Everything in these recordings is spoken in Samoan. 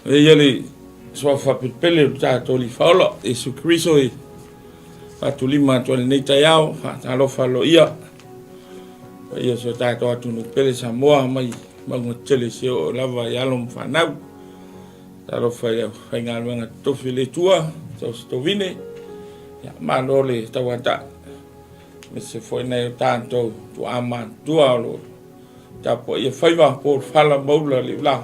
E ia le suafa faapepele o le tatou Alii Faaola, Iesu Keriso e faatulima atu ai lenei taeao, faatalofa aloaia paia o si o tatou atunuu pele Samoa mai mauga tetele se oo lava i alo ma fanau. Talofa i le aufaigaluega totofi a le Atua, tausi tovine, ia malo le tauatai. Aemaise foi nai o tatou tuaa matutua o lo o tapuaia faiva po o fala maula le ula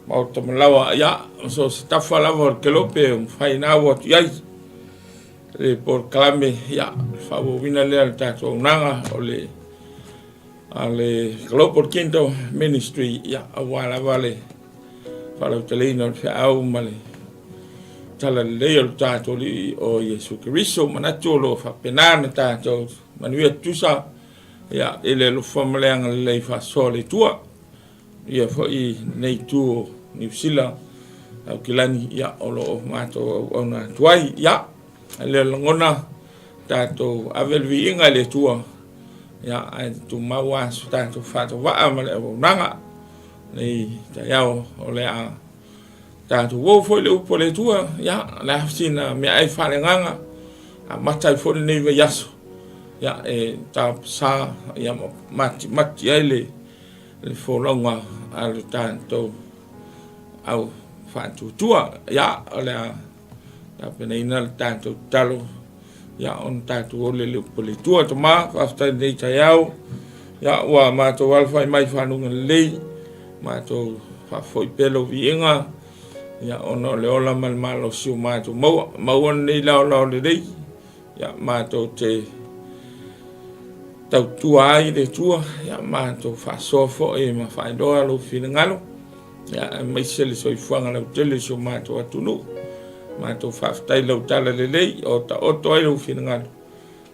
maota malawa ia so se tafa lava o le kelope o mafai ona au atu i ai le polokalame ia faaauauina lea le tatou auaunaga o le a le Global Kingdom Ministry ia aua lava le faalauteleina o le feau ma le talalelei o le tatou Alii o Iesu Keriso. Manatu o lo o faapena ona tatou manuia tutusa ia i le alofa ma le agalelei faasoa o le Atua. Ia foi lenei itu o Niu Sila, Aukilani, ia o lo o matou auauna atu ai. Ia, le lagona tatou ave le viiga i le Atua, ia ae tumau lava so tatou faatauvaa ma le auaunaga nei taeao o le a tatou uo foi le upu a le Atua, ia o le a sina meaai faaleagaga amata ai foi lenei vaiaso, ia e tapasa ia ma matimati ai le le folauga a le tatou au faatuatua. Ia, o le a tapenaina le tatou tatalo, ia, ona tatou ole le upu a le Atua. Tama, faafetai i lenei taeao, ia, ua matou alafai mai i faguga lelei, matou faafoi pea lou viiga, ia, ona o le ola ma le malosi ua matou maua. Maua lenei laolao lelei, ia matou te tautua ai le Atua, ia matou faasoa foi ma faailoa lou finagalo, ia aemaise le soifuaga lautele o si o matou atunuu. Matou faafetai lau tala lelei o taoto ai lou finagalo,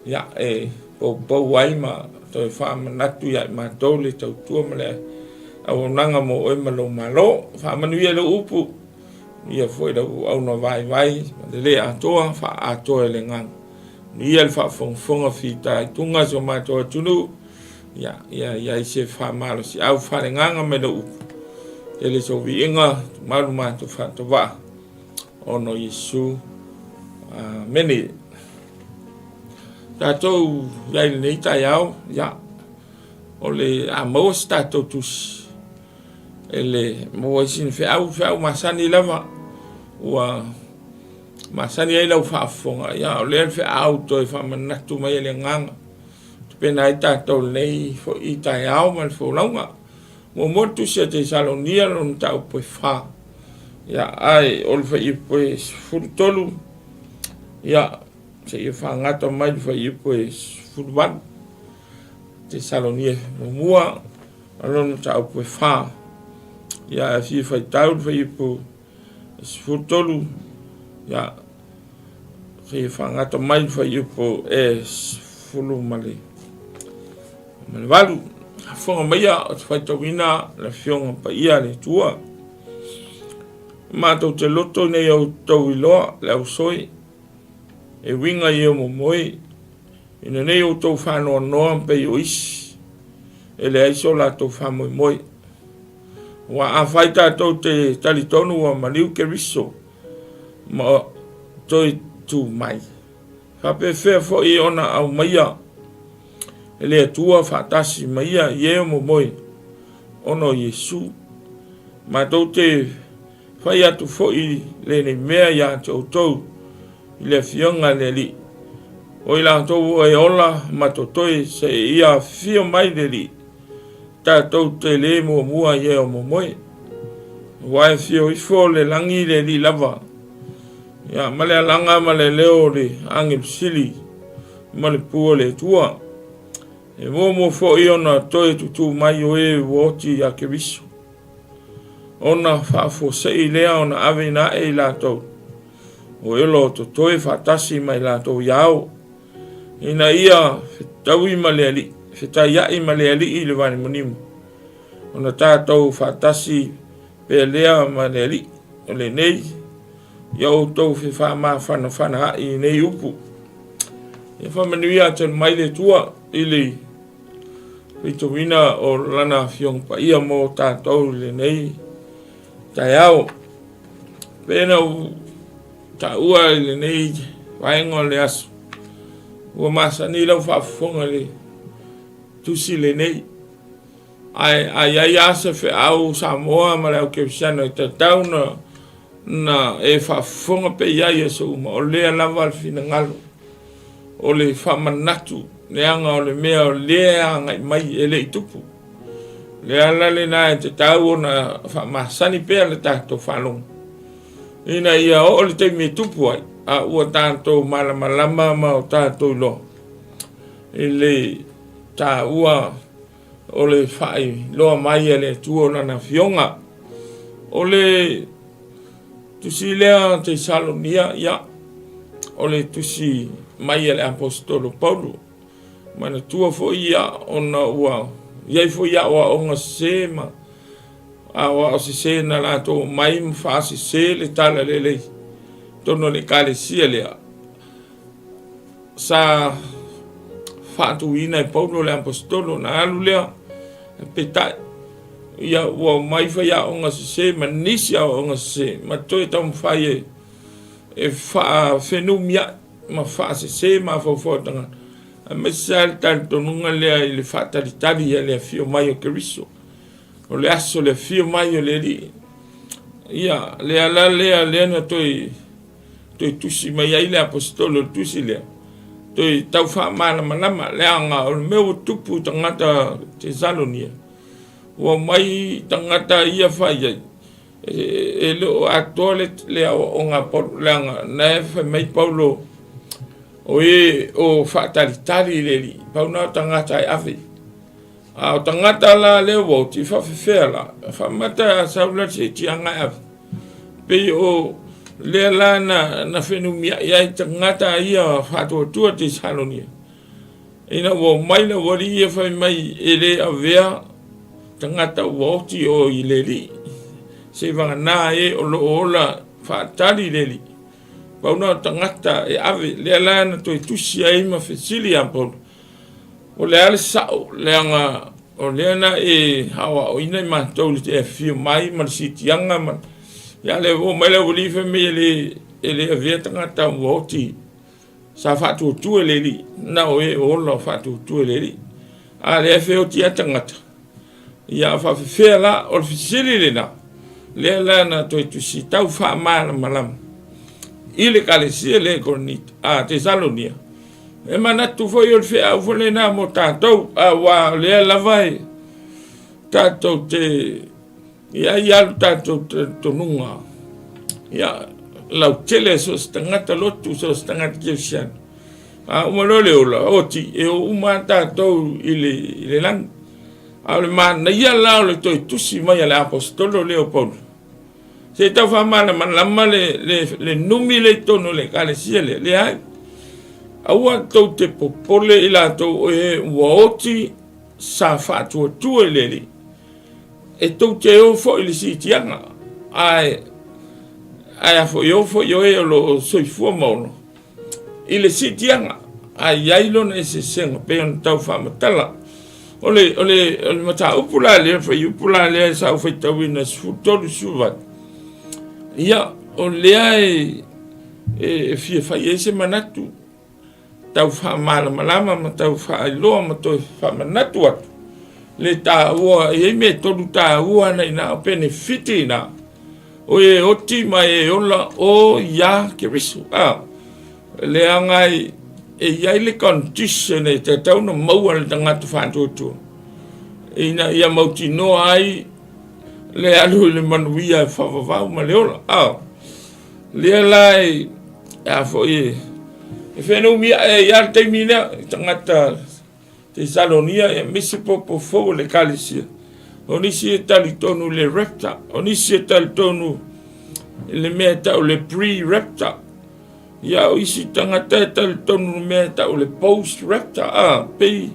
ia e poupou ai ma toe faamanatu ia i matou le tautua ma le auaunaga mo oe ma lou Malo. Faamanuia lou upu Ia foi lau auauna vaivai ma le le atoa, faaatoa i le agaga. Manuia le faafogafoga fitaituga si o matou atunuu, ia, ia i ai se faamalosiau faaleagaga mai lau upu. Tele sou viiga, tumalu matou faatavaa, ona o Iesu. Amene. Tatou i ai lenei taeao, ia, o le a maua se tatou tusi e le maua ai sina feau, feau masani lava ua masani ai lau faafofoga, ia o lea le feau toe faamanatu mai e le agaga. Tapena ai tatou lenei foi taeao ma le folauga. Muamua le tusi a Tesalonia lona mataupu e 4. Ia ae o le fuaiupu e 13, ia seia faagata mai le fuaiupu e 18. Tesalonia muamua O lona mataupu e 4. Ia e fia faitau le fuaiupu 13, ia seia faagata mai le fuaiupu e 18. Fofoga maia o te faitauina le Afioga Paia a le Atua. Matou te loto ina ia outou iloa le ausoi e uiga i e o momoe Ina nei outou faanoanoa pei o isi e leai so latou faamoemoe. Aua afai tatou te talitonu ua maliu Keriso ma toe tu mai, faapefea foi ona aumaia e le Atua faatasi ma ia i e o momoe ona o Iesu. Matou te fai atu foi lenei mea ia te outou i le Afioga a le Alii, o i latou e ola ma totoe seia afifio mai le Alii, tatou te le muamua i e o momoe. Aua e afio ifo le lagi i le Alii lava, ia, ma le alaga ma le leo o le agelu sili ma le pū o le Atua. E muamua foi ona toe tutū mai o e ua oti ia Keriso. Ona faafuasei lea ona aveina ae i latou o e o totoe faatasi ma i latou ia ao, ina ia fetaui ma le Alii, fetaiai ma le Alii i le vanemanimo, ona tatou faatasi pea lea ma le Alii. O lenei, ia outou fefaamafanafana ai i nei upu. Ia faamanuia atu mai le Atua i le faitauina o Lana Afioga Paia mo tatou i lenei taeao. Pei ona ou taua i lenei vaega o le aso, ua masani lau faafofoga i le tusi lenei. Ae a i ai lava se feau Samoa ma le au kerisiano e tatau na e faafofoga pea i ai i aso uma, o lea lava le finagalo o le faamanatu, leaga o le mea o lea e agai mai e le i tupu. O le ala lena e tatau ona faamasani pea le tatou faalogo, ina ia oo le taimi e tupu ai, a ua tatou malamalama ma o tatou iloa i le taua o le faailoa mai a le Atua o Lana Afioga. O le tusi lea Tesalonia, ia, o le tusi mai a le Aposetolo Paulo. Manatua foi ia ona ua i ai foi aoaoga sese ma aoao sese na latou omai ma faasese le tala lelei totonu o le ekalesia lea sa faatuina e Paulo le Aposetolo na alu lea peitai ia ua omai faiaoga sese ma nisi aoaoga sese ma toe taumafai e e faafenumiai ma faasese mafaufau o tagata, aemaise lava le talitonuga lea i le faatalitali a le afio mai o Keriso, o le aso o le afio mai o le Alii. Ia, le ala lea lea na toe toe tusi mai ai le aposetolo i le tusi lea, toe tau faamalamalama, leaga o le mea ua tupu i tagata Tesalonia, ua omai tagata ia fai ai, E le o atoa le aoaoga a Paulo, leaga na e fai mai Paulo, o e o faatalitali i le Alii, pau na o tagata e ave. A o tagata la lea ua oti, e faafefea la, faamata a sau la le seetiaga e ave. Pei o lea la na fenumiai ai tagata ia faatuatua Tesalonia. Ina ua omai le aualii ia fai mai e le avea tagata ua oti o i le Alii, seivagana e o lo o ola faatali i le Alii. Pau na o tagata e ave, lea la na toe tusi ai ma fesili ia Paulo, o le a le sao, leaga o lea na e aoaoina i matou i le afifio mai ma le siitiaga ma ia lea ua omai le aualii fai mai e le avea tagata ua oti Sa faatuatua e le Alii, na o e o ola o faatuatua e le Alii. A lea e feoti lava tagata, ia a faafefea la, o le fesili lena, lea la na toe tusi tau faamalamalama i le kalesia lea i Korinito, a Tesalonia. E manatu foi o le feau foi lena mo tatou, aua o lea lava e tatou te I ai lava lo tatou talitonuga, ia, lautele so o se tagata lotu, so o se tagata kerisiano. A uma loa le ola, oti, e o uma lava tatou i le, i le lagi. A o le manaia la o le toe tusi mai a le aposetolo lea o Paulo, se i tau faamalamalama le, le, le numi lea i totonu o le ekalesia lea, leai. Aua tou te popole i latou o e ua oti sa faatuatua i le Alii. E tou te o foi i le siitiaga, ae, ae a foi o foi o e o lo o soifua ma ola i le siitiaga, ae i ai lona eseesega pei ona tau faamatala. O le, o le, o le mataupu la lea, fuaiupu la lea sa ou faitauina 13 18, ia, o lea e, e fia fai ai se manatu, tau faamalamalama ma tau faailoa ma toe faamanatu atu le taua, e i ai mea e tolu taua ana ina, o penefiti ina, o e oti ma e ola o ia Keriso. A, leaga e i ai le condition e tatau ona maua e le tagata faatuatua ina ia mautinoa ai le alu i le manuia e faavavau ma le ola. A, Lea la e a foi e whenumi ae i a le taimi lea i tagata Tesalonia e misi popo fou o le ekalesia. O nisi e talitonu i le rapture, o nisi e talitonu i le mea e tau le pre-rapture. Ia o isi tagata e talitonu i le mea e tau le post-rapture. A, pei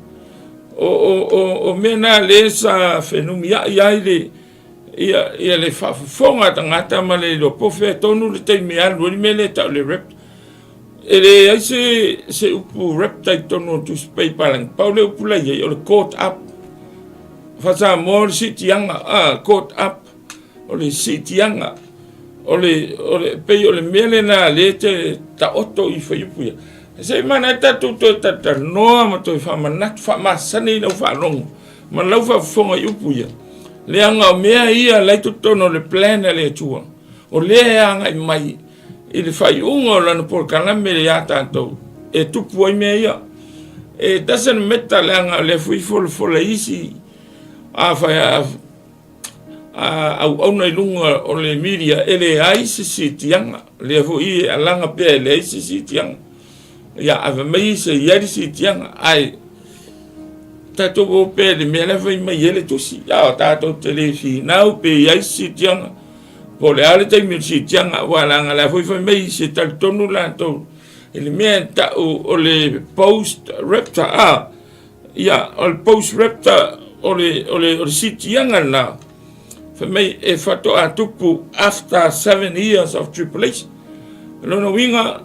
o, o, o, o mea na lea sa fenumiai ai le Ia, ia le faafofoga a tagata ma le iloa po o fea tonu le taimi e alu ai le mea lea e tau o le rapture. E leai se, se upu rapture i totonu o le Tusi Paipalagi, pau le upu la i ai o le caught up. Faa-Samoa o le siitiaga, ah, caught up, o le siitiaga. O le, o le, pei o le mea lena lea e te taoto i fuaiupu ia. Se i mana ai tatou toe talatalanoa ma toe faamanatu, faamasani i lau faalogo ma lau faafofoga i upu ia. Leaga o mea ia la i totonu o le plan a le Atua, o lea e agai mai i le faaiuga o lana polokalame ia tatou e tupu ai mea ia. E doesn't matter leaga o lea foi folafola isi a fai a auauna i luga o le media e leai se siitiaga. Lea foi e alaga pea e leai se siitiaga. Ia ave mai se i ai le siitiaga ae tatou o pea i le mea la fai mai ai le tusi. A tatou te le finau pe i ai se siitiaga po o le a le taimi o le siitiaga aua leaga la foi fai mai se talitonu latou i le mea e tau o le post rapture a ia o le post rapture o le o le o le siitiaga lena fai mai e faatoa tupu after 7 years of tribulation. O lona uiga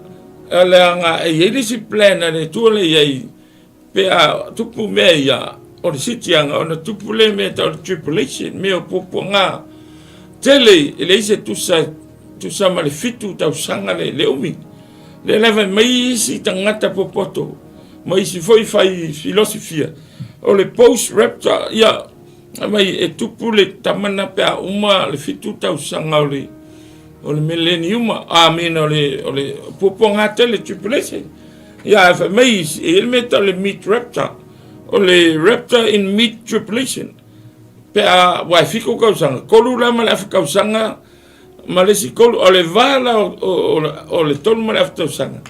leaga e i ai le isi plan a le Atua lea i ai pe a tupu mea ia o le siitiaga ona tupu lea mea tau o le tribulation, mea o puapuaga tele e leai se tusa tusa ma le 7 tausaga le umi. Lea la fai mai isi tagata popoto ma isi foi fai filosofia o le post rapture ia mai e tupu le tamana pe a uma le 7 tausaga o le millennium, I mean o le puapuaga tele, tribulation. Ia ae fai mai isi e i ai le mea tau le mid rapture, o le rapture in mid tribulation pe a ua e 7 tausaga, tolu la ma le afa tausaga ma le isi tolu, o le va la o le 3.5 tausaga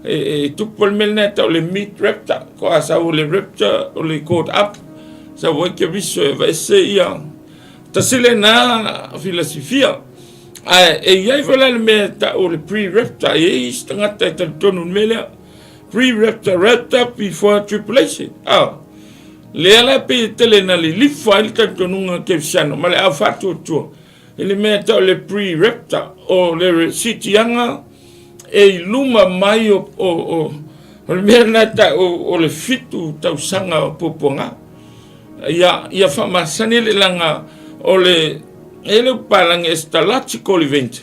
e tupu le mea lena e tau le mid rapture ko a sau le rapture o le caught up sau ai Keriso e aveese ia tasi lena filasifia. Ae e i ai foi la le mea e tau o le pre-rapture, e i ai isi tagata e talitonu i le mea lea. Pre-rapture, rapture before tribulation. Ah, lea la pei e tele na lilifa ai le talitonuga kerisiano ma le au faatuatua i le mea e tau le pre-rapture, o le siitiaga e i luma mai o le mea lena e tau o le 7 tausaga o puapuaga. Ia, ia faamasani le laga o le e le upalagi eschatological event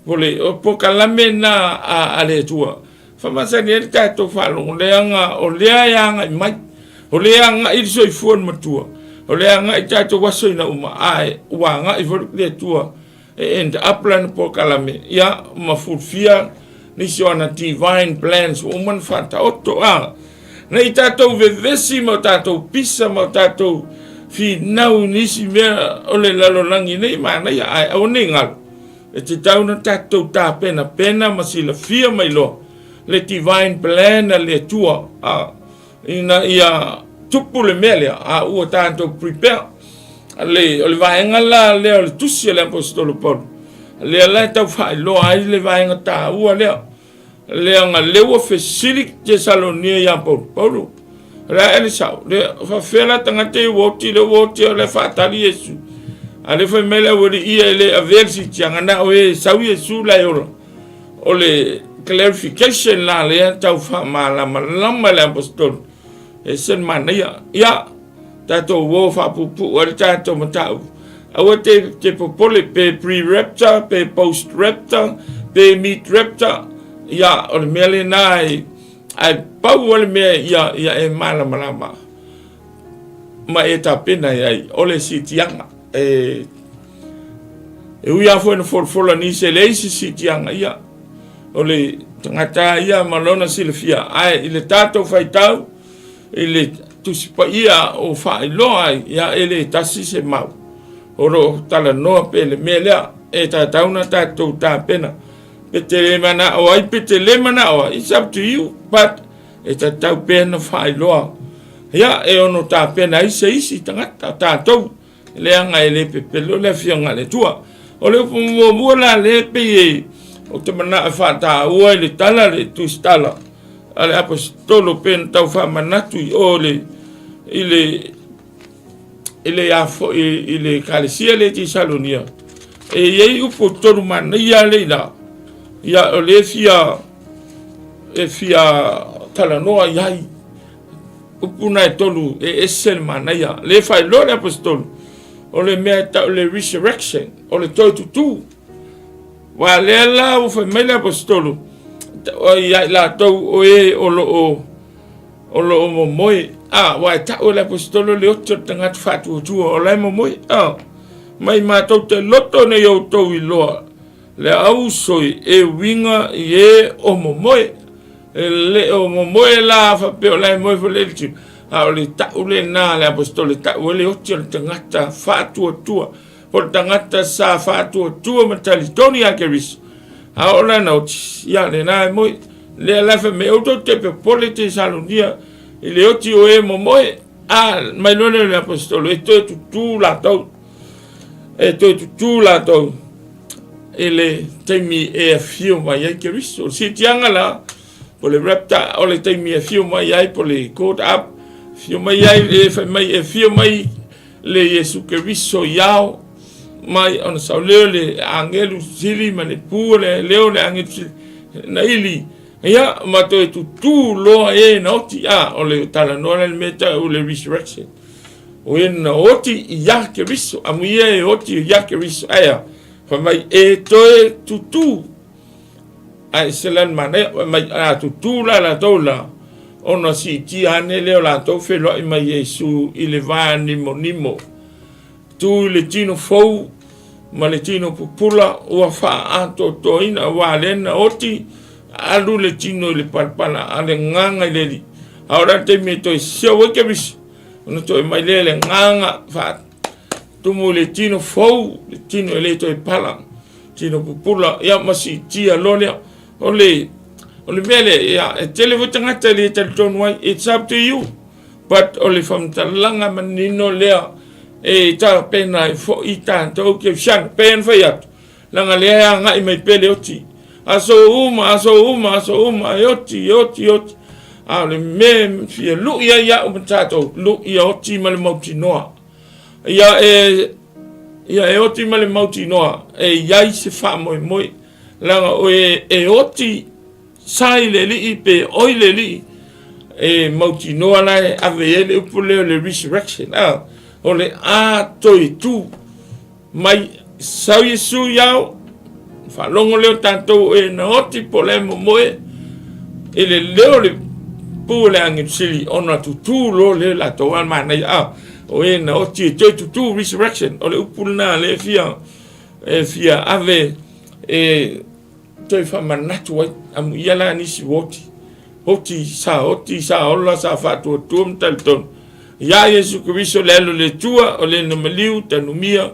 po le o polokalame na a le Atua. Faamasani ai le tatou faalogo leaga o lea e agai mai, o lea e agai le soifua matua, o lea e agai tatou aso ina uma, ae ua agai foi le Atua e end up lana polokalame ia ma fulfia nisi o ana divine plans ua uma ona faataoto. A nei tatou vevesi ma o tatou pisa ma o tatou finau i nisi mea o le lalolagi nei, manaia, ae aua nei galo e tatau ona tatou tapenapena ma silafia mai loa le divine plan a le Atua a ina ia tupu le mea lea a ua tatou prepare. Le, o le vaega la lea o le tusi a le Aposetolo Paulo lea la e tau faailoa ai le vaega taua lea, leaga lea ua fesili Tesalonia ia Paulo, Paulo, o le a ea le sao le faafefea la tagata ia ua oti, lea ua oti o le faatali Iesu, a le fai mai le aualii ia e le avea le siitiaga na o e sau Iesu la e ola. O le clarification la lea tau faamalamalama le Aposetolo e se manaia. Ia tatou o faapuupuu ai le tatou mataupu. Aua te popole pe pre-rapture pe post-rapture pe mid-rapture. Ia, o le mea lena e, ae pau o le mea ia, ia e malamalama ma e tapena i ai, o le siitiaga. E ui lava foi na folafola nisi e leai se siitiaga, ia, o le tagata ia ma lona silafia, ae i le tatou faitau, i le Tusi Paia o faailoa ai, ia e le tasi se mau o lo o talanoa pe le mea lea e tatau na tatou tapena. Pe te le manao ai, pe te le manao ai, it's up to you, but e tatau pea na faailoa. Ia, e ono tapena ai se isi tagata, tatou, leaga e le pepelo le afioga a le Atua. O le upu muamua la lea pei e ou te manao e faataua i le tala, le tusitala a le Aposetolo pe na tau faamanatu i o le i le i le afo i le ekalesia le Tesalonia. E i ai upu tolu manaia le ina ia o le fia e fia talanoa i ai upu na e tolu e ese le manaia. Le faailoa le Aposetolo o le mea e tau le resurrection, o le toe tutū. Aua lea la ua fai mai le Aposetolo, ia i latou o e o lo o o lo o momoe. A, aua e tau e le Aposetolo le oti o le tagata faatuatua o la e momoe. A, mai matou te loto nei outou iloa le ausoi e uiga i e o momoe. E le o momoe la faapea o la e moe foi le tino, a o le tau lena a le Aposetolo e tau ai le oti o le tagata faatuatua. O le tagata sa faatuatua ma talitonu ia Keriso, a oo lana oti, ia lena e moe. Lea la fai mai, outou te popole Tesalonia i le oti o e momoe, a mai loa lea o le aposetolo, e toe tutū latou, e toe tutū latou i le taimi e afio mai ai Keriso. O le siitiaga la, po le rapture, o le taimi e afio mai ai, po le caught up, afio mai ai, e fai mai, e afio mai le Iesu Keriso i ao mai ona sau leo le agelu sili ma le pu o le leo le agelu sili na ili ia ma toe tutū loa e na oti a o le talanoa le mea tau le resurrection o e na oti ia Keriso amu ia e oti ia Keriso aia fai mai e toe tutū Ae se la le manaia, fai mai, a tutū la latou la, ona siitia ane lea o latou feiloai mai Iesu i le va nimonimo. Tu i le tino fou ma le tino pupula ua faaatoatoaina, aua lea na oti alu le tino i le palapala a le agaga i le Alii. A o le a le taimi e toe seo ai Keriso, ona toe mai lea le agaga faatumu i le tino fou, le tino e le toe pala. Tino pupula, ia ma siitia loa lea. O le, o le mea lea, ia, e tele foi tagata e le talitonu ai, it's up to you. But o le faamatalaga manino lea e tapena ai foi tatou kerisiano. Pei ona fai atu, leaga lea e agai mai pea le oti. Aso uma, aso uma, aso uma, e oti, e oti, e oti. A o le mea e fia lui ai au ma tatou, lui ia oti ma le mautinoa. Ia e ia e oti ma le mautinoa e i ai se faamoemoe, leaga o e e oti sa i le Alii pe oi le Alii, e mautinoa la e ave i ai le upu lea o le resurrection, a, o le a toe tu mai sau Iesu i ao, Faalogo lea o tatou e na oti po o le momoe i le leo o le pu o le agelu sili ona tutū loa lea latou a manaia a o e na oti e toe tutū resurrection o le upu lena lea e fia e fia ave e toe faamanatu ai amuia la nisi ua oti oti sa oti sa ola sa faatuatua ma talitonu iā Iesu Keriso le alo le Atua o le na maliu tanumia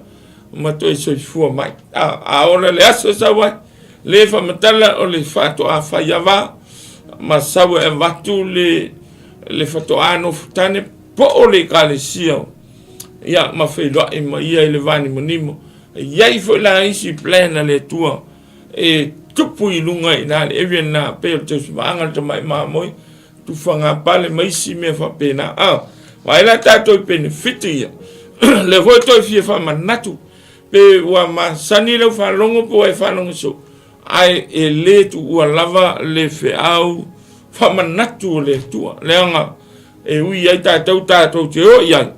ma toe soifua mai. A, a ola le aso e sau ai, le faamatala o le faatoa fai ava, ma sau e avatu le, le faatoa nofotane po o le ekalesia, ia, ma feiloai ma ia i le vanimonimo. E i ai foi la isi plan a le Atua e tupu i luga i ina le area lena, pei o le tausimaaga o le tamai mamoe, tufaga pale ma isi mea faapena. A, vaai la tatou i penefiti ia. Lea foi toe fia faamanatu, pe ua masani lau faalogo pe ua e faalogo soo, ae e le tuua lava le feau faamanatu o le Atua. Leaga e ui ai tatou tatou te o i ai,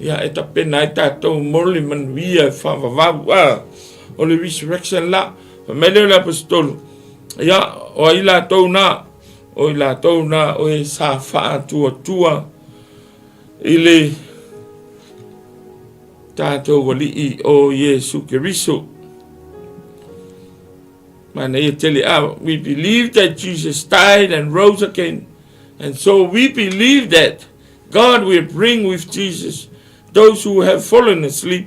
ia e tapena ai tatou mo le manuia e faavavau. A, o le resurrection la. Fai mai lea o le Aposetolo, ia, o ai latou na, O i latou na o e sa faatuatua i le tatou Alii o Iesu Keriso. Manaia tele a, we believe that Jesus died and rose again, and so we believe that God will bring with Jesus those who have fallen asleep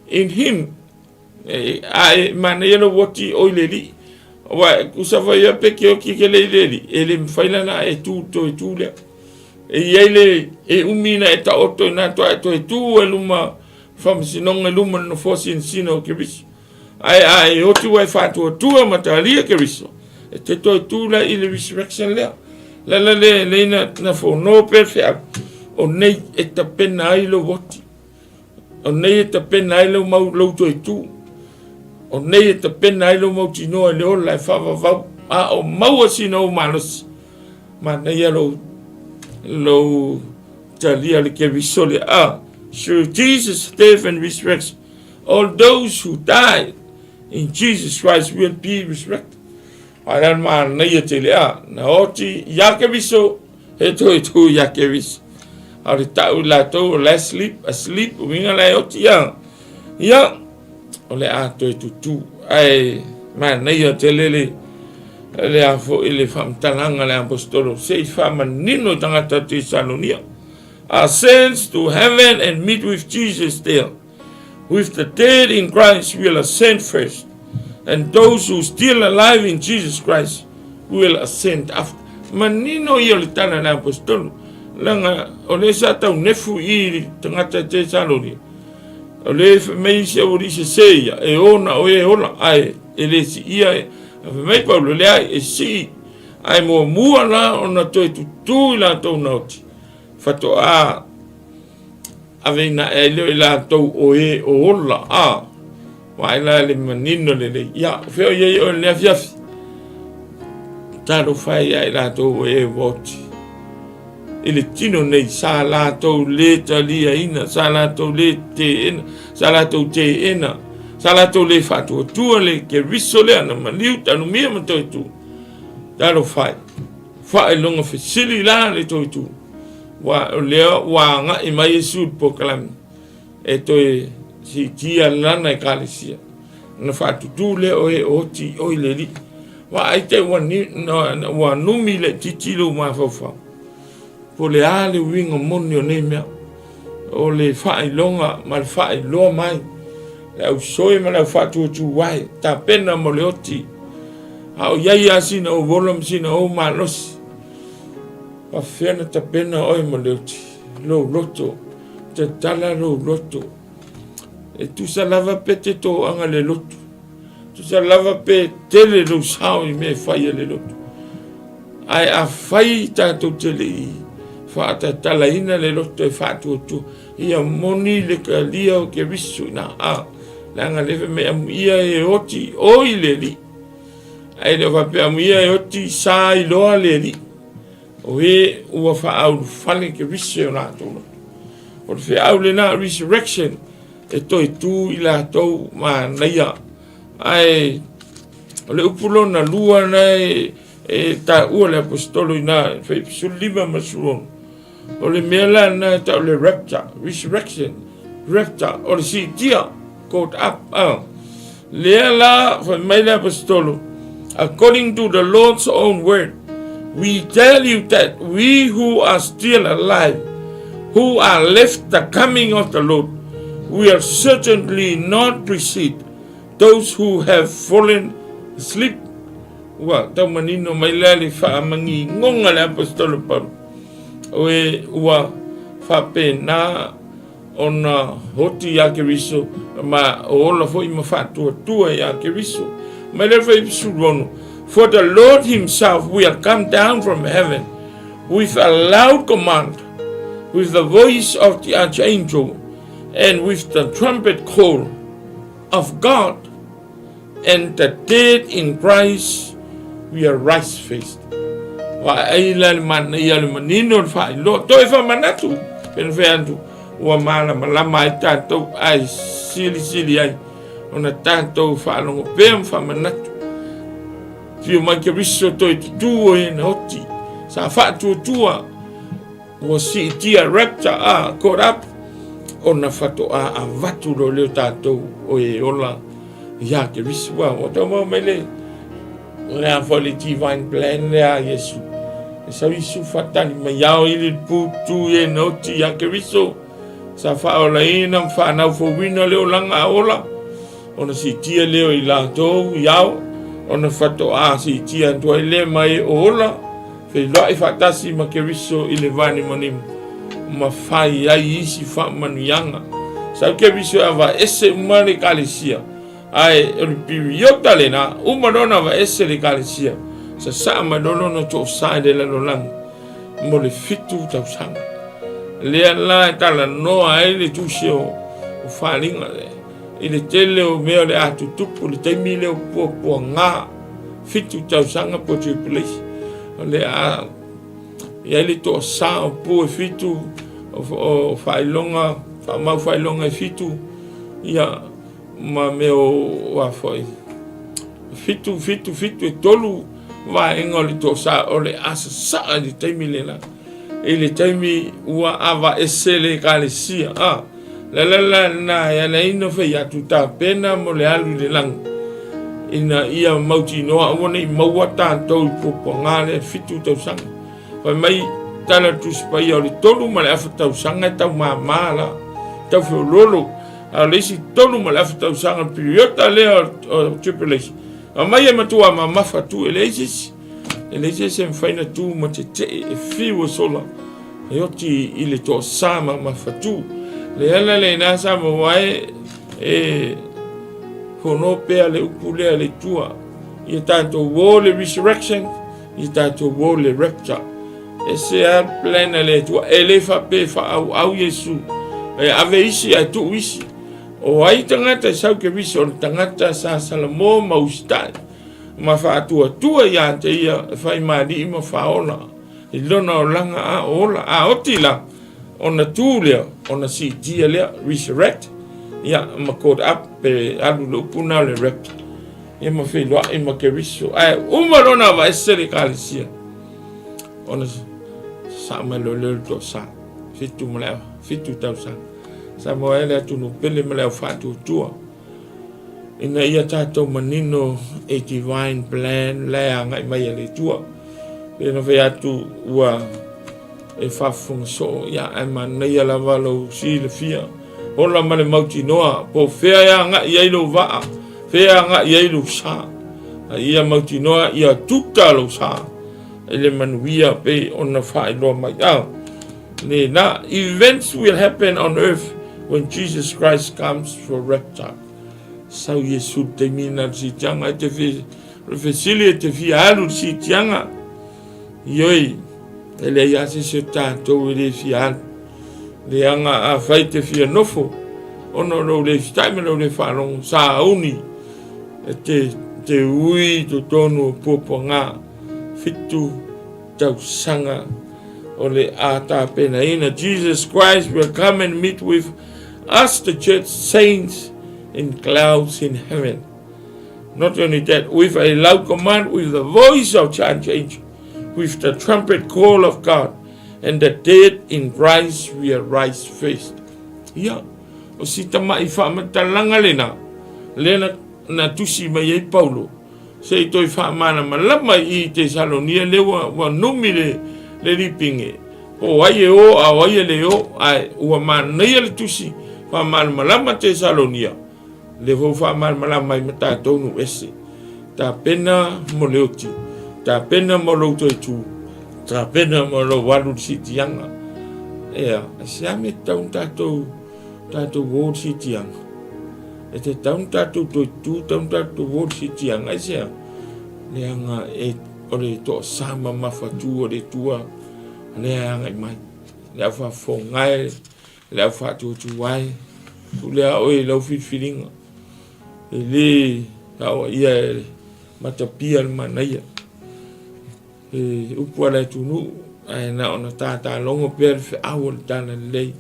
in him. E, a e manaia lou oti oi le alii. Aua e kusa foi ia pe ke oti ke le i le alii, e le mawhai lana e tū toe tū lea. E i ai le, e umi na e taoto i nā toa e toe tū e luma whamasinonga e luma no nofoa sinasina o Keriso. Ae a e oti ua e whaatuatua ma talia Keriso, e te toe tū la i le resurrection lea. La la le, le ina na whono pe wheau, o nei e tapena ai lou oti. O nei e tapena ai lou mau lou toe tū. O nei e tapena ai lou mautinoa i le ola e faavavau, a o maua sina ou malosi. Manaia lou lou talia le Keriso lea. Ah, through Jesus' death and resurrection, all those who died in Jesus Christ will be resurrected. Ae la le manaia tele a, na oti ia Keriso, he toe tū ia Keriso. A o le tau i latou o la sleep, asleep, uiga la e oti ia. Ia, o le a toe tutū. Ae manaia tele le, le a foi le faamatalaga a le Aposetolo, se i faamanino i tagata o Tesalonia. Ascends to heaven and meet with Jesus there. With the dead in Christ will ascend first, and those who still alive in Jesus Christ will ascend after. Manino ia o le tala a le Aposetolo, leaga o lea sa tau nefu i i tagata e Tesalonia. O lea e fai mai isi aualii sese ia, e o na o e ola, ae e le siia e. A fai mai Paulo, leai, e sii, ae muamua la ona toe tutū i latou na oti, faatoa Aveina ae ai lea o i latou o e o ola, a, vaai la le manino lelei. Ia, o fea o i ai oe i le afiafi? Talofa e ia i latou o e ua oti. I le tino nei, sa latou le taliaina, sa latou le teena, sa latou teena, sa latou le faatuatua le Keriso lea na maliu tanumia ma toe tu. Talofa e, faailoga fesili la le toe tu. Ua, o lea ua agai mai Iesu i le polokalame e toe siitia lana ekalesia. Ona faatutū lea o e o oti i oi le Alii. Vaai te ua, ni, na, ua numi laitiiti lou mafaufau. Po o le a le uiga moni o nei mea. O le faailoga ma le faailoa mai. Le au soe ma le au faatuatuae, tapena mo le oti. A o iai lava sina ou ola ma sina ou malosi. Faafefea ona tapena oe mo le oti, lou loto, tatala lou loto. E tusa lava pe te toaga le lotu, tusa lava pe tele lou sao i mea e fai a le lotu. Ae afai tatou te le i faatatalaina le loto e faatuatua, ia moni le talia o Keriso ina a, leaga lea fai mai amuia e oti oi le Alii. Ae le o faapea amuia e oti sa iloa le Alii. O e ua faaulufale Keriso i o latou loto. O le feau lena resurrection e toe tu i latou manaia. Ae o le upu lona lua na e, e taua le aposetolo i na fai 15 ma 16. O le mea la na e tau le rapture, resurrection, rapture, o le siitia, caught up. Ah. Lea la, fai mai le aposetolo, according to the Lord's own word, we tell you that we who are still alive, who are left the coming of the Lord, will certainly not precede those who have fallen asleep. Ua tau manino mai la le faamangingonga le aposetolo Paulo, o e ua faapena ona oti iā Keriso, ma o ola foi ma faatuatua iā Keriso. Mai le fai 16, For the Lord himself will come down from heaven with a loud command, with the voice of the archangel, and with the trumpet call of God, and the dead in Christ will rise first. Vaai la le manaia le manino le faailoa. Toe faamanatu, pena fai atu, ua malamalama ai tatou ae silisili ai ona tatou faalogo pea ma faamanatu. Fio mai Keriso toe tutū o e na oti. Sa faatuatua Ua siitia rapture a caught up ona faatoa avatu loa lea o tatou o e ola iā Keriso. Ua ua tau maua mai le le a foi le divine plan lea a Iesu. E sau Iesu faatali mai ao i le putu e na oti iā Keriso sa faaolaina ma faanaufouina le olaga a ola ona siitia lea o i latou i ao ona faatoa siitia atu ai lea mai o ola Feiloai faatasi ma Keriso i le vanimonimo ma fai ai isi faamanuiaga. Sau Keriso e avaese uma le Ekalesia, ae o le piriota lena, uma loa ona avaese le Ekalesia, sasaa mai loa lona toasa i le lalolagi mo le 7 tausaga. Lea la e talanoa ai le tusi o Faaaliga i le tele o mea o le a tutupu i le taimi lea o puapuaga 7 tausaga po o tribulation. O le a i ai le toasa o pu e fitu, o faailoga, faamau faailoga e fitu, ia, ma mea o a foi. 7, 7, 7, e 3 vaega o le toasa o le a sasaa i le taimi lena. I le taimi ua avaese le ekalesia. A, le ala la lena e ala ai ona fai atu tapena mo le alu i le lagi ina ia mautinoa aua ne i maua tatou i puapuaga lea 7 tausaga. Fai mai tala o le Tusi Paia o le 3.5 tausaga e tau māmā la, tau feoloolo. A o le isi 3.5 tausaga le piriota lea o tribulation. Aumai e matua mamafa tu e leai se isi. E leai se isi e mafai ona tu ma tetee e fiu e sola e oti i le toasa mamafa tu. Le ala lena sa maua ai e fono pea le upu lea le Atua. Ia tatou o le resurrection, ia tatou o le rapture. E se a plan a le Atua. E le faapea e faaauau Iesu. E ave isi ae tuu isi. O ai tagata e sau Keriso, o le tagata sa salamo ma usitai ma faatuatua ia te ia e fai ma alii ma faaola i lona olaga a o ola. A oti la, ona tu lea, ona siitia lea, resurrect, ia, ma caught up, pe alu le upu na o le rapture, ia ma feiloai ma Keriso. Ae uma lona avaese le ekalesia, ona sasaa mai loa lea o le toasa, 7 tausaga. Samoa e le atunuu pele ma le au faatuatua ina ia tatou manino i divine plan la e agai mai e le Atua. Pei ona fai atu ua e faafofoga soo, ia ae manaia lava lou silafia. Ola ma le mautinoa, po o fea e agai ai lou vaa, fea e agai ai lou sa. A ia mautinoa ia tuta lou sa i le manuia pei ona faailoa mai. Ah, Lena, events will happen on earth when Jesus Christ comes for rapture. Sau Iesu le taimi na le siitiaga e te fi, o le fesili e te fia alu le siitiaga. Ioi, e leai a se se o tatou e le fia alu. Leaga a fai te fia nofo, ona o lou le fitai ma lou le faalogo, sauni e te, te ui totonu o puapuaga, 7 tausaga o le a tapenaina. Jesus Christ will come and meet with us, the church saints, in clouds in heaven. Not only that, with a loud command, with the voice of archangel, with the trumpet call of God, and the dead in Christ will rise first. Ia, o si tama'i faamatalaga lena, lea na, na tusi mai ai Paulo, Se i toe faamalamalama i i Tesalonia lea ua, ua numi le, le lipinge, po o ai e o a o ai e le o, ae ua manaia le tusi faamalamalama Tesalonia, lea foi ua faamalamalama ai ma tatou nuu ese. Tapena mo le oti, tapena mo lou toe tu, tapena mo lou alu i le siitiaga. Ea, se a mea e tatau ona tatou, tatou o i le siitiaga? E tatau ona tatou toe tu, tatau ona tatou o i le siitiaga. Aisea? Leaga e, o le toasa mamafa tu o le Atua lea e agai mai. Le au faafofoga e, le au faatuatua e, pule lava oe i lau filifiliga. E le aoaia e matapia le manaia. He upu a le atunuu, ae na ona tātālogo pea le feau o le talalelei.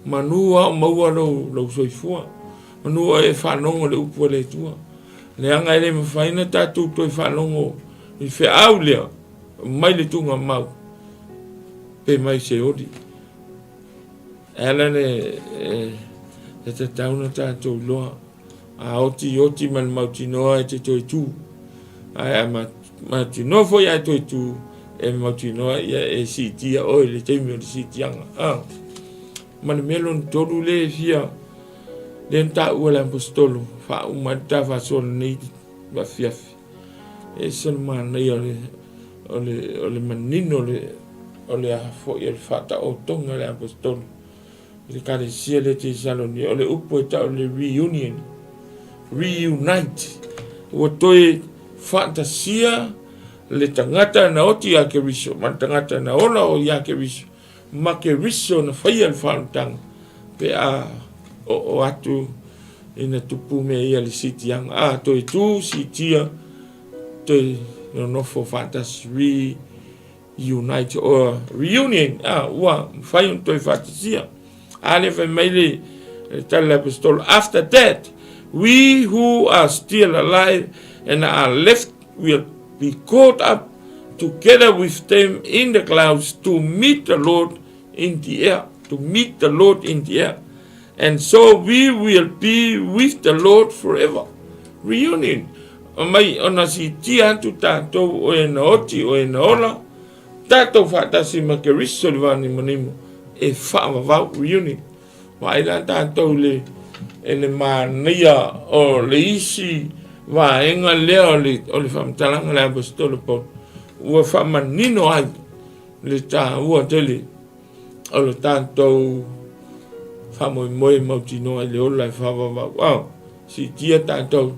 Manu a o maua lou, lou soifua. Manu oe e faalogo le upu a le Atua. Leaga e le mafai ona tatou toe faalogo i feau lea mai le tuugamau pe mai Seoli. E ala le e, e tatau ona tatou iloa. A oti oti ma le mautinoa e te toe tū. Ae a mautinoa foi ae toe tū, e mautinoa ia e siitia oe i le taimi o le siitiaga. A. Ma le mea lona tolu lea e fia, lea na taua e le Aposetolo, faauma ai le ta faasoa lenei afiafi. E ese le manaia o le, o le, o le manino o le, o le a foi o le faataotoga a le Aposetolo. I le Ekalesia lea Tesalonia, o le upu e tau o le reunion, reunite, ua toe faatasia le tagata na oti ia Keriso ma le tagata na ola o ia Keriso, ma Keriso na faia le faaolataga pe a oo atu ina tupu mea ia le siitiaga. A toe tu siitia, toe nonofo faatasi, re Unite or reunion, a ua mafai ona toe faatasia. A lea fai mai le tala a le aposetolo, after that, We who are still alive and are left will be caught up together with them in the clouds to meet the Lord in the air, to meet the Lord in the air. And so we will be with the Lord forever. Reunion. Mai ona siitia atu tātou o e na oti, o e na ola, tātou whaatasi ma Keriso le vānimonimo e whaavavau, reunion. Vaai la tātou le, e le mānaia o le isi vaega lea o le, o le faamatalaga le Aposetolo Paulo. Ua faamanino ai le tāua tele o le tātou faamoemoe mautinoa i le ola e faavavau. Ao, siitia tātou,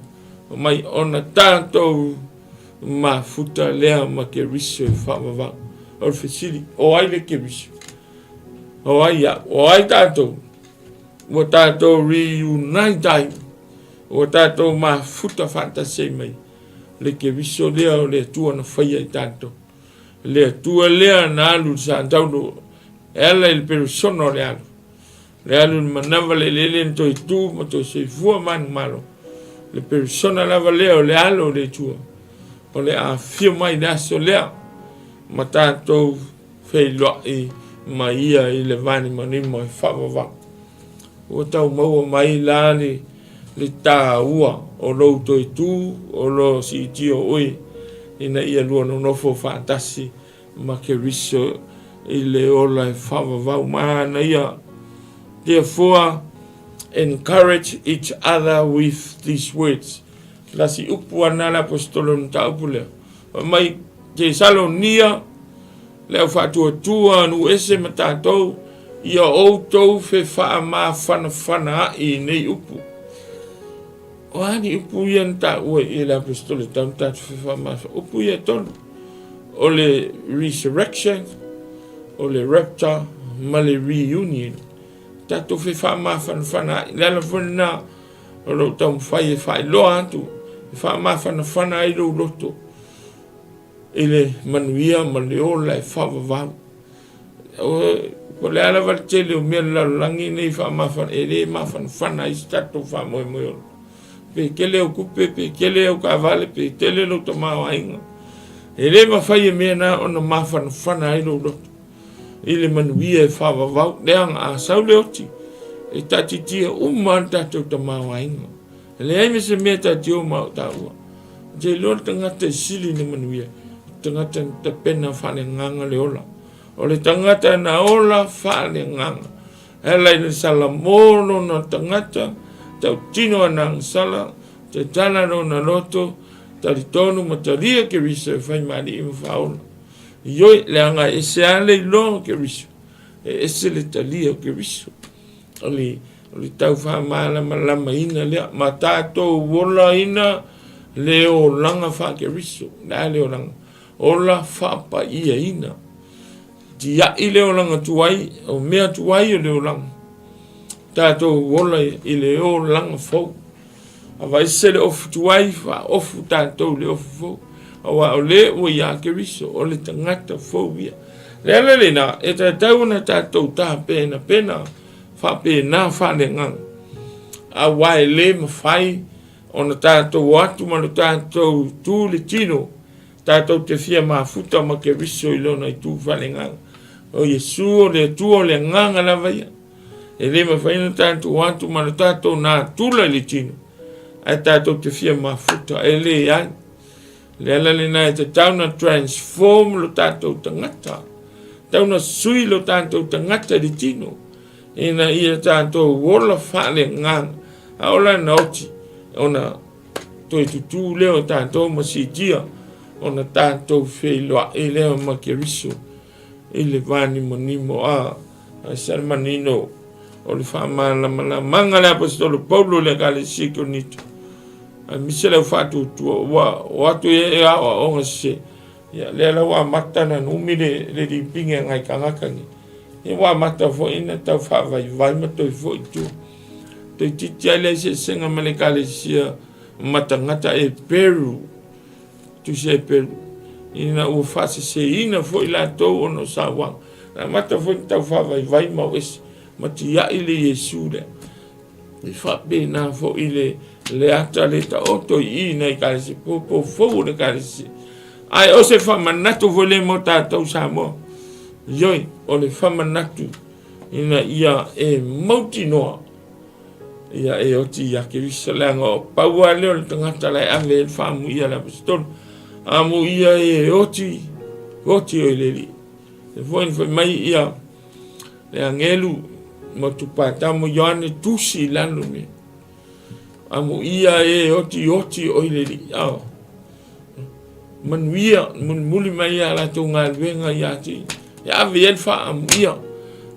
mai ona tātou mafuta lea ma Keriso e faavavau. O le fesili, o ai le Keriso? O ai au? O ai tātou? Ua tātou reunite ai, ua tātou mafuta faatasi ai mai le Keriso lea o le Atua na faia i tātou. Le Atua lea na alu i le satauro e ala i le peresona o le alu. Le alu i le manava le eleele na toe tu ma toe soifua manumalo. Le peresona lava lea o le alo o le Atua. O le afio mai le aso lea ma tātou feiloai ma ia i le vanimonimo e faavavau. Ua tau maua mai la le, le tāua o lou toe tū, o lo siitia o oe, ina ia lua nonofo faatasi ma Keriso i le ola e faavavau. Manaia. Therefore, encourage each other with these words. Lasi upu ana le aposetolo le mataupu lea. Fai mai, Tesalonia, le au faatuatua nuu ese ma tatou, ia outou fefaamafanafana ai i nei upu. O a ni upu ia na taua i le aposetolo tau na tatou fefaamafana? Upu ia e tolu. O le resurrection, o le rapture, ma le reunion. Tatou fefaamafanafana ai. Le ala foi lena o lou taumafai e faailoa atu, e faamafanafana ai lou loto i le manuia ma le ola e faavavau. Po o le a lava le tele o mea le lalolagi nei faamafana, e le mafanafana ai se tatou faamoemoe ola. Pe tele au tupe, pe tele au taavale, pe tele lou tamaoaiga. E le mafai e mea na ona mafanafana ai lou loto. i le manuia e faavavau, leaga a sau le oti, e taatitia uma le tatou tamaoaiga. E leai ma se mea taatio ma o taua. Te iloa le tagata e sili na manuia, tagata na tapena faaleagaga le ola. O le tagata na ola faaleagaga. E ala i le salamo lona tagata, tautino ana agasala, tatala lona loto, talitonu ma talia Keriso e fai ma alii ma faaola. Ioe, leaga e ese lava le iloa o Keriso, e ese le talia o Keriso. O le, o le tau faamalamalamaina lea, ma tatou olaina le olaga faa-Keriso. Le a le olaga? Ola faapaiaina. Tiai le olaga tuai, o mea tuai o le olaga. Tatou ola i le olaga fou. Aveese le ofu tuai, faaofu tatou i le ofu fou, aua o le ua iā Keriso, o le tagata fou ia. Le ala lena, e tatau ona tatou tapenapena faapena faaleagaga, aua e le mafai ona tatou o atu ma lo tatou tu i le tino, tatou te fia mafuta ma Keriso i lona itu faaleagaga. O Iesu o le Atua o le agaga lava ia. E le mafai ona tatou o atu ma le tatou natura i le tino, ae tatou te fia mafuta, e leai. Le ala lena e tatau na transform lo tatou tagata, tatau na sui lo tatou tagata i le tino, ina ia tatou ola faaleagaga, a ola na oti, ona toe tutū lea o tatou ma siitia, ona tatou feiloai lea ma Keriso i le vanimonimo a Aisa le manino o le faamalamalamaga le Aposetolo Paulo i le Ekalesia i Korinito, aemaise le au faatuatua ua o atu i e aoaoga sese. Ia, lea la ua amata ona numi le, le lipigi a ngai tagata nei. Ia ua amata foi ona tau faavaivai ma toe foi i tua. Toeitiiti ai le eseesega ma le Ekalesia ma tagata Eperu. Tusi Eperu, ina ua faaseseina foi latou ona o sauaga. Na amata foi ona tau faavaivai ma o ese ma tiai le Iesu lea. E faapena foi le le ata le taoto i i na ekalesia, popo fou o le ekalesia. Ae o se faamanatu foi lea mo tatou Samoa. Ioe, o le faamanatu ina ia e mautinoa ia e oti ia Keriso, leaga o pau lava lea o le tagata la e ave ai le faamuia a le Aposetolo. Amuia e oti, oti oe i le Alii. E foi na fai mai ia le agelu motu Patamo Ioane tusi i lalo me amuia e oti oti oe i le Alii. Ao. Manuia, mulimuli mai ia latou galuega ia te e ave i ai le faaamuia.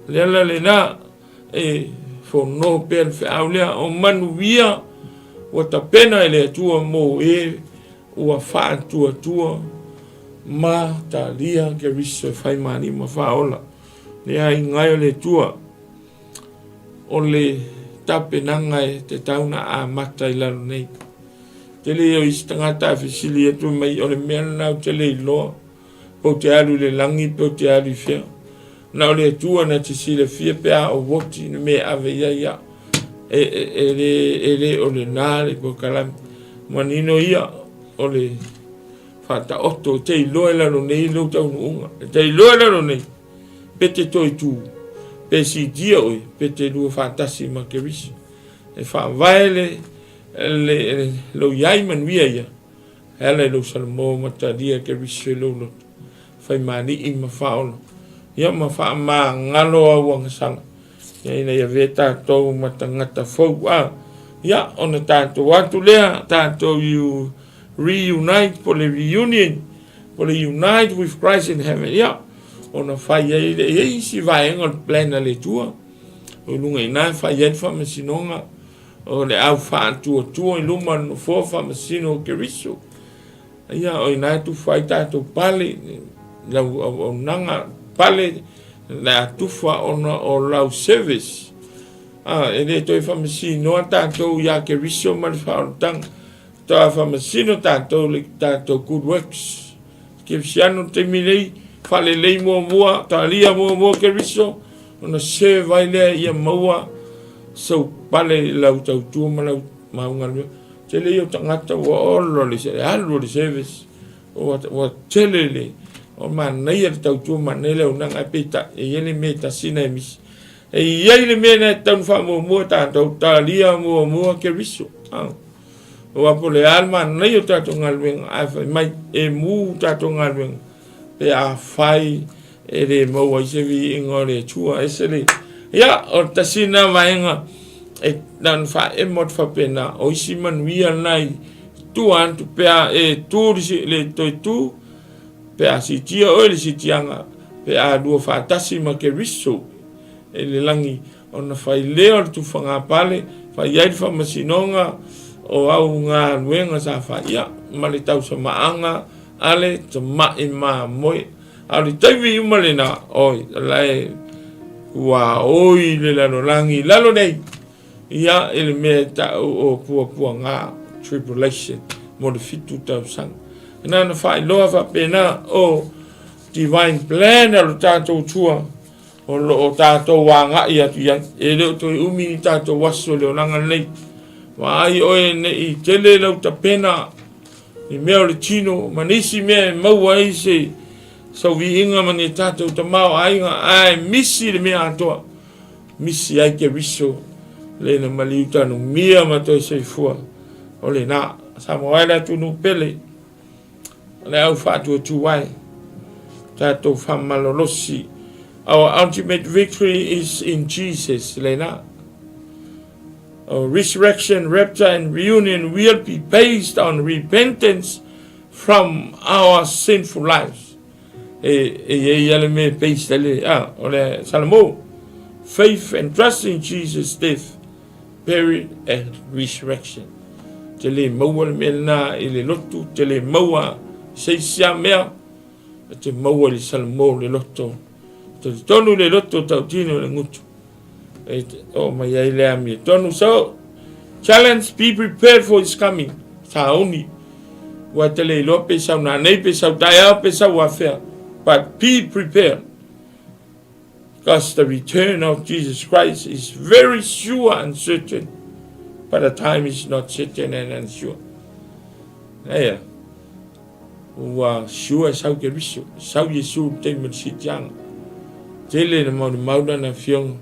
Le ala lena e fono pea le feau lea o manuia ua tapena e le Atua mo e ua faatuatua ma talia Keriso e fai ma Alii ma Faaola. Le aiga e o le Atua o le tapenaga e tatau ona amata i lalo nei. Tele ia o isi tagata a fesili atu mai o le mea lena ou te le iloa pe ou te alu i le lagi pe ou te alu i fea. Na o le Atua na te silafia pe a ou oti le mea e ave i ai au. E, e, e, le, e le o lena le polokalame. Manino ia o le faataoto, e te iloa i lalo nei lou taunuuga. E te iloa i lalo nei pe te toe tu, pe siitia oe, pe te lua faatasi ma Keriso. E faavae le, le, le, lou iai manuia ia, e ala i lou salamo ma talia Keriso i lou loto. Faimalii ma Faaola, ia ma faamagalo au agasala, ia ina ia avea tatou ma tagata fou a, ia ona tatou atu lea, tatou you reunite po le reunion, po le unite with Christ in heaven, ia ona fai ai le, e i ai isi vaega o le plan a le Atua, o luga i ina e fai ai le faamasinoga o le au faatuatua i luma o le nofoa faamasino o Keriso. Ia, o ina e tufa ai tatou pale, lau auaunaga pale, le a tufa ona o lau service. Ah, e le toe faamasinoa tatou ia Keriso ma le faaolataga. Toa faamasino tatou le tatou good works. Kerisiano taimi nei, faalelei muamua, talia muamua Keriso, ona serve ai lea ia maua sau pale i lau tautua ma lau mau galuega. Tele ia o tagata ua olo le alu o le service, ua, ua tele le, o manaia le tautua, manaia le auaunaga, ae peitai, e i ai le mea e tasi na e misi. E i ai le mea na e tatau ona faamuamua tatou, talia muamua Keriso. Ah. Aua po o le a le manaia o tatou galuega, ae fai mai, e mu tatou galuega, pe afai e le maua ai se viiga o le Atua. Ese le, ia, o le tasi lena vaega e na ona faaemo atu faapena, o isi manuia na i tua atu pe a e tu le, le toe tu, pe a siitia oe le siitiaga, pe a lua faatasi ma Keriso i le lagi, ona fai lea o le tufagapale, fai ai le faamasinoga o au galuega sa fai, ia, ma le tausamaaga a le tamai mamoe. A o le taimi uma lena, oi, la e tuaoi le lalolagi i lalo nei, ia, i le mea e tau o puapuaga, tribulation, mo le fitu tausaga. Na ona faailoa faapena o divine plan a lo tatou Atua o lo o tatou agai atu i ai. E le o toe umi ni tatou aso i le olaga lenei. Vaai oe ne i tele lau tapena i mea o le tino ma nisi mea e maua ai se sau viiga ma ni tatou tamaoaiga, ae misi le mea atoa. Misi ai Keriso le na maliu tanumia ma toe soifua. O lena, Samoa e le atunuu pele, le au faatuatua e tatou faamalolosi. Our ultimate victory is in Jesus, lena. Our resurrection, rapture and reunion will be based on repentance from our sinful lives. E, e i ai le mea based le, ah, o le Salamo. Faith and trust in Jesus' death, burial and resurrection. Te le maua le mea lena i le lotu, te le maua i se isi a mea, e te maua i le Salamo le loto. Te tonu le loto tautino le gutu. E oo mai ai le amiotonu. So, challenge, be prepared for his coming. Sauni. Ua te le iloa pe sau nanei, pe sau taeao, pe sau afea. But be prepared. Because the return of Jesus Christ is very sure and certain. But the time is not certain and unsure. Ea, ua sure e sau Keriso, sau Iesu i le taimi o le siitiaga. Tele na maumau lana afioga,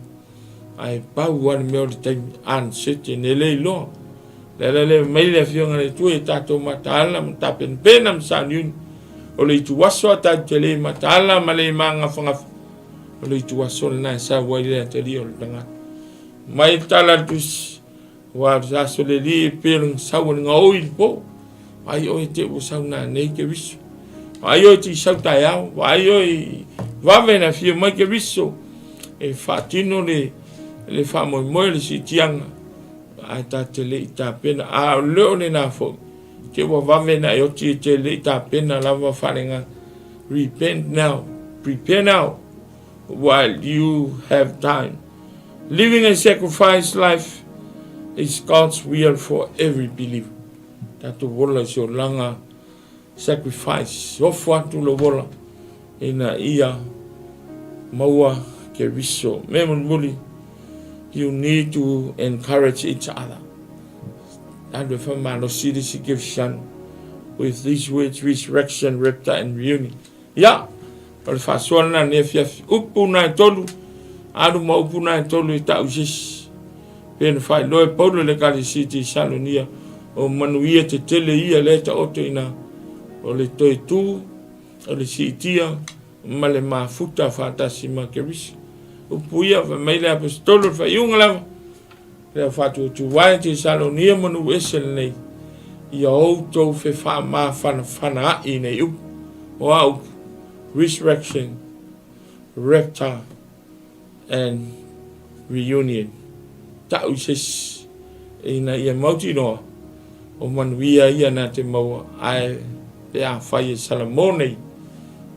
ae pau lava le mea o le taimi, uncertain, e le iloa. Le ala lea mai le afioga le Atua i tatou mataala ma tapenapena ma sauniuni. O le ituaso a tatou te le mataala ma le magafagafa, o le ituaso lena e sau ai le atalia o le tagata. Mai le tala a le tusi, ua le aso le alii e pei o le sau o le gaoi i le po. Ai oe te ua sau nanei Keriso. Ai oe te i sau taeao. Ai oe i vave na fia mai Keriso e faatino le le faamoemoe le siitiaga ae ta te le i tapena. A o le o lena foi, te ua vave na e oti e te le i tapena lava faaleagaga. Repent now, prepare now while you have time. Living a sacrifice life is God's will for every believer. Tatou ola i se olaga sacrifice, ofo atu lou ola ina ia maua Keriso. Mea mulimuli, you need to encourage each other. Alu e whamalosi le isi Keristiano with these words, resurrection, rapture and reunion. Ia, o le faasoa lena nei afiafi. Upu na e tolu, alu ma upu na e tolu e ta'u se isi. Pe na faailoa e Paulo i le Ekalesia i Tesalonia, o manuia tetele ia lea e taoto i ina, o le toe tū, o le siitia, ma le mafuta faatasi ma Keriso. Upu ia, fai mai le Aposetolo i le faaiuga lava, Lea faatuatuae Tesalonia ma nuu ese lenei, ia outou fefaamafanafana a'i nei upu, o a upu? Resurrection, rapture and reunion. Ta'u i se isi, ina ia mautinoa o manuia ia na te maua, ae pe afai e Salamo nei,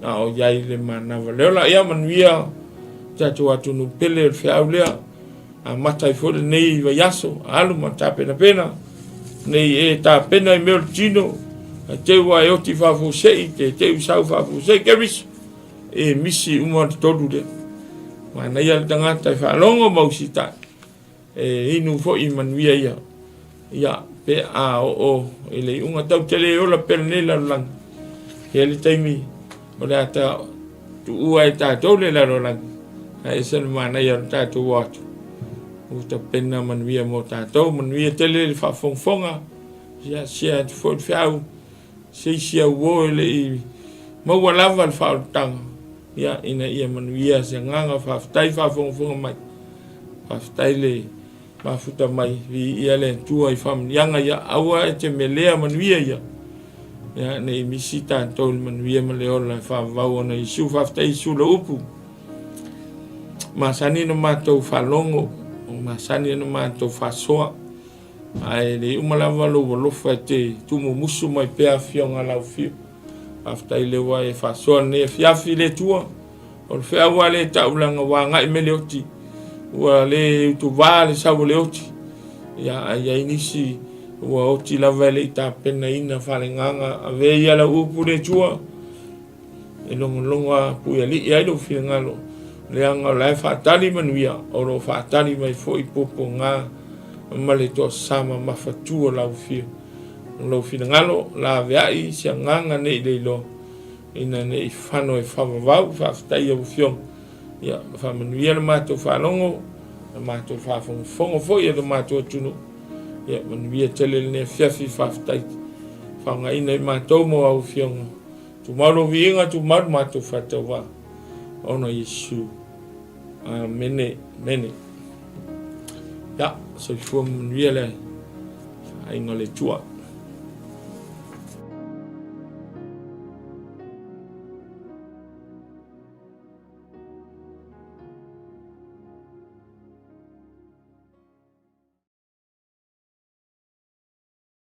na o iai le manava. Leo la ia manuia tatou atunuu pele o le feau lea, Amata ai foi lenei vaiaso, alu ma tapenapena, nei e tapena i mea o le tino, ae te ua e oti faafuasei, te te u sau faafuasei, Keriso, e misi uma le tolu lea. Manaia le tagata e faalogo ma usitai, e inu foi i manuia ia. Ia, pe a oo i le iuga tau te le ola pea lenei lalolagi. E le taimi o le a ta tuua e tatou le lalolagi, ae ese le manaia o le tatou o atu. Ua tapena manuia mo tatou, manuia tele le faafogafoga, ia share atu foi le feau, se isi auo e le i maua lava le faaolataga, ia ina ia manuia se agaga faafetai faafogafoga mai. Faafetai le Mafuta mai, viia le Atua i faamanuiaga ia, aua e te melea manuia ia. Ia, ne i misi tatou i le manuia ma le ola e faavavau ona Iesu. Faafetai Iesu i lau upu. Masani ona matou faalogo, masani ona matou faasoa, ae le uma lava lou alofa e te tuumumusu mai pea afioga a lau afio. Faafetai lea ua e faasoa lenei afiafi le Atua. O le feau lava lea e tau leaga ua agai mai le oti, ua le utuvā le sau o le oti. Ia, ae i ai nisi ua oti lava e le i tapenaina faaleagaga. Avea ia lau upu le Atua e logologo a puialii ai lou finagalo, leaga o la e faatali manuia, o lo o faatali mai foi puapuaga ma le toasama mamafatua o lau afio. O lou finagalo, laveai se agaga ne i le iloa. Ina ne i fano e faavavau, faafetai i lau Afioga. Ia, faamanuia le matou faalogo, le matou faafogafoga foi a lo matou atunuu. Ia, manuia tele lenei afiafi, faafetai. Faaaogaina i matou mo au Afioga. Tumau lou viiga, tumau le matou faatauvaa. Ona Iesu. Amene, amene. Ia, soifua manuia le aiga o le Atua.